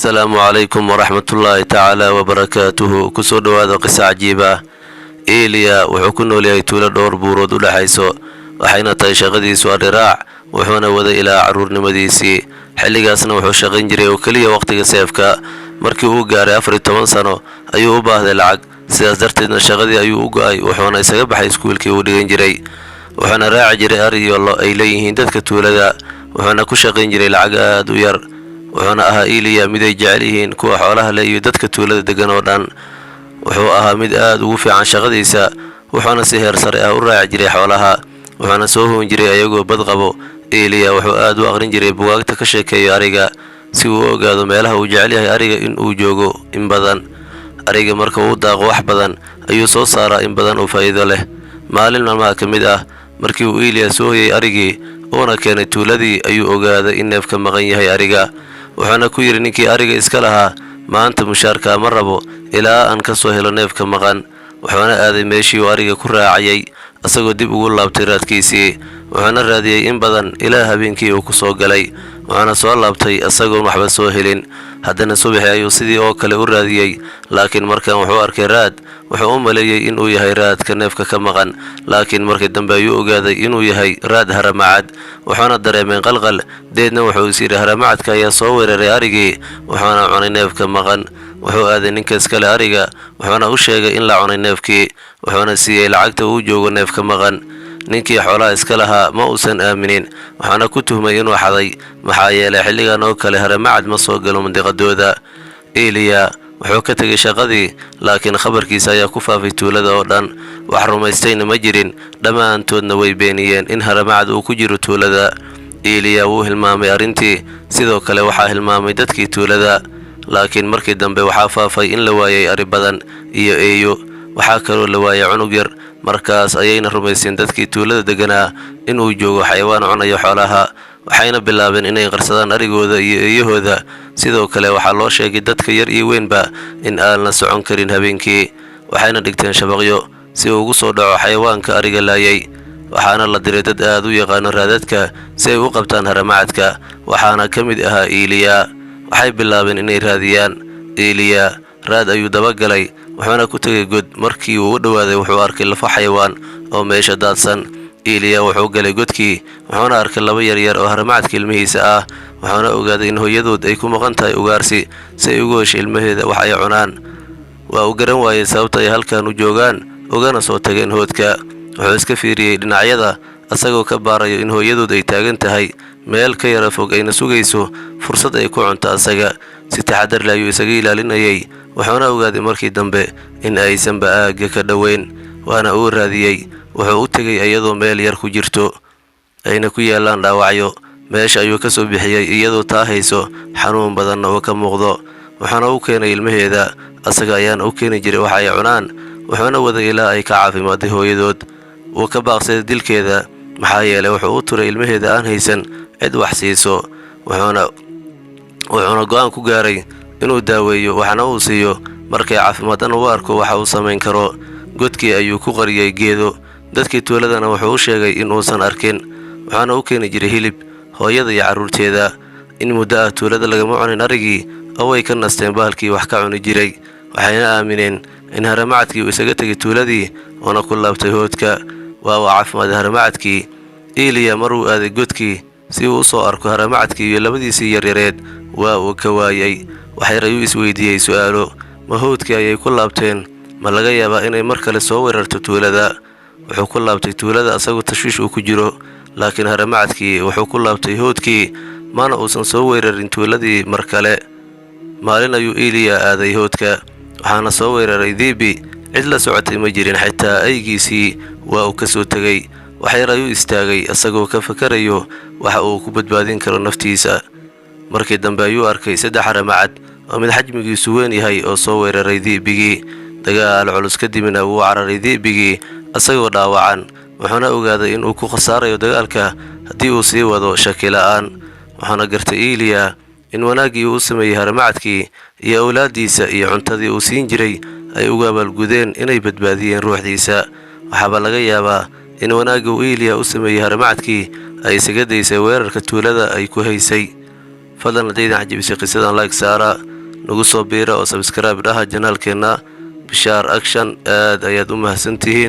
Asalaamu calaykum waraxmatullaahi tacaala wabarakaatuhu. Kusoo dhowaada qisa cajiib ah. Eliya wuxuu ku nool yahay tuulo dhowr buurood u dhexayso, waxayna tahay shaqadiisu adhiraac. Wuxuuna waday ilaa carruurnimadiisii. Xilligaasna wuxuu shaqayn jiray oo keliya wakhtiga seefka. Markii uu gaaray 14 sano ayuu u baahday lacag, sidaas darteedna shaqadii ayuu u go'ay, wuxuuna isaga baxay iskuulkii uu dhigan jiray. Wuxuuna raaci jiray ari iyo lo ay leeyihiin dadka tuulada, wuxuuna ku shaqayn jiray lacag aad u yar. Wuxuuna ahaa Eliya mid ay jecel yihiin kuwa xoolaha leh iyo dadka tuulada degan oo dhan. Wuxuu ahaa mid aad ugu fiican shaqadiisa, wuxuuna si heer sare ah u raaci jiray xoolaha, wuxuuna soo hoon jiray ayagoo bad qabo. Eliya wuxuu aad u aqrin jiray bugaagta ka sheekeeyo ariga, si uu u ogaado meelaha uu jecel yahay ariga in uu joogo in badan. Ariga marka uu daaqo wax badan ayuu soo saaraa, in badan oo faa'iido leh. Maalin maalmaha ka mid ah, markii uu Eliya soo hoyay arigii uuna keenay tuuladii, ayuu ogaaday in neefka maqan yahay ariga. Wuxuuna ku yidhi ninkii ariga iska lahaa, "Maanta mushaarkaa ma rabo ilaa aan ka soo helo neefka maqan." Wuxuuna aaday meeshii uu ariga ku raacayay, asagoo dib ugu laabtay raadkiisii. Wuxuuna raadiyey in badan ilaa habeenkii uu ku soo galay, wuxuuna soo laabtay isagoon waxba soo helin. Haddana subaxii ayuu sidii oo kale u raadiyey, laakiin markan wuxuu arkay raad. Wuxuu u maleeyey inuu yahay raadka neefka ka maqan, laakiin markii dambe ayuu ogaaday inuu yahay raad haramacad. Wuxuuna dareemay qalqal, deedna wuxuu is yidhi, "Haramacadka ayaa soo weeraray arigii, wuxuuna cunay neefka maqan." Wuxuu aaday ninka iskale ariga, wuxuuna u sheegay in la cunay neefkii, wuxuuna siiyey lacagta uu joogo neefka maqan. Ninkii xoolaha iska lahaa ma uusan aaminin, waxaana ku tuhmay inuu xaday, maxaa yeelay xilligan oo kale haramacad ma soo galo mandiqadooda. Eliya wuxuu ka tegay shaqadii, laakiin khabarkiisa ayaa ku faafay tuulada oo dhan. Wax rumaystayna ma jirin, dhammaantoodna way beeniyeen in haramacad uu ku jiro tuulada. Eliya wuu hilmaamay arrintii, sidoo kale waxaa hilmaamay dadkii tuulada. Laakiin markii dambe waxaa faafay in la waayay ari badan iyo eeyo. Waxaa kaloo la waayay cunug yar. Markaas ayayna rumaysteen dadkii tuulada deganaa inuu joogo xayawaan cunayo xoolaha, waxayna bilaabeen inay qarsadaan arigooda iyo eeyahooda. Sidoo kale waxaa loo sheegay dadka yar iyo weynba in aan la socon karin habeenkii, waxayna dhigteen shabaqyo si uu ugu soo dhaco xayawaanka ariga laayay. Waxaana la diray dad aad u yaqaano raadadka si ay u qabtaan haramacadka, waxaana ka mid ahaa Iiliya. Waxay bilaabeen inay raadiyaan. Iiliya raad ayuu dabagalay, wuxuuna ku tegay god. Markii uu u dhowaaday, wuxuu arkay lafo xayawaan oo meesha daadsan. Iiliya wuxuu galay godkii, wuxuuna arkay laba yaryar oo haramacadka ilmihiisa ah, wuxuuna ogaaday in hooyadood ay ku maqan tahay ugaarsi si ay ugu heshay ilmaheeda wax ay cunaan. Waa uu garan waayey sababta ay halkan u joogaan ugana soo tageen hoodka. Wuxuu iska fiiriyey dhinacyada, asagoo ka baarayo in hooyadood ay taagan tahay meel ka yara fog, ayna sugayso fursad ay ku cunto asaga. Si taxadar leh ayuu isaga ilaalinayay, wuxuuna ogaaday markii dambe in aysanba aagga ka dhoweyn, waana uu raadiyey. Wuxuu u tegay iyadoo meel yar ku jirto, ayna ku yaallaan dhaawacyo. Meesha ayuu ka soo bixiyey iyadoo taa hayso, xanuun badanna oo ka muuqdo, wuxuuna u keenay ilmaheeda. Asaga ayaana u keeni jiray wax ay cunaan, wuxuuna waday ilaa ay ka caafimaaday hooyadood. Wuu ka baaqsaday dilkeeda, maxaa yeelay wuxuu u turay ilmaheeda aan haysan cid wax siiso. Wuxuuna go'aan ku gaaray inuu daaweeyo, waxna uu siiyo. Markay caafimaadana u arko waxa uu samayn karo. Godkii ayuu ku qariyey geedo, dadkii tuuladana wuxuu u sheegay in uusan arkin, wuxuuna u keeni jiray hilib hooyada iyo carruurteeda. In muddo ah tuulada lagama cunin arigii, oo way ka nasteen bahalkii wax ka cuni jiray, waxayna aamineen in haramacadkii uu isaga tegay tuuladii uuna ku laabtay hoodka. Waa uu caafimaaday haramacadkii. Iiliya mar uu aaday godkii si uu u soo arko haramacadkii iyo labadiisii yaryareed, waa uu ka waayay. Waxyar ayuu isweydiiyey su'aalo: ma howdkii ayay ku laabteen? Ma laga yaabaa inay mar kale soo weerarto tuulada? Wuxuu ku laabtay tuulada asagoo tashwiish uu ku jiro, laakiin haramacadkii wuxuu ku laabtay howdkii, mana uusan soo weerarin tuuladii mar kale. Maalin ayuu Iiliya aaday howdka, waxaana soo weeraray diibi. Cid la socotay ma jirin, xitaa aygiisii waa uu ka soo tegay. Waxyar ayuu istaagay, isagoo ka fakarayo waxa uu ku badbaadin karo naftiisa. Markii dambe ayuu arkay saddex haramacad oo mid xajmigiisu weyn yahay oo soo weeraray diibigii. Dagaal culus kadibna wuu cararay diibigii isagoo dhaawacan, wuxuuna ogaaday inuu ku khasaarayo dagaalka haddii uu sii wado shaki la'aan. Wuxuuna gartay Iiliya in wanaaggii uu u sameeyey haramacadkii iyo awlaaddiisa iyo cuntadii uu siin jiray ay ugu abaalgudeen inay badbaadiyeen ruuxdiisa. Waxaaba laga yaabaa in wanaagga uu Iiliya u sameeyey haramacadkii ay isaga daysay weerarka tuulada ay ku haysay. Fadlan, haddaydan cajabisay qisadan, like saara. Nagu soo biira oo subscribe dhaha channelkeenna Bishaar Action. Aad ayaad u mahadsantihiin.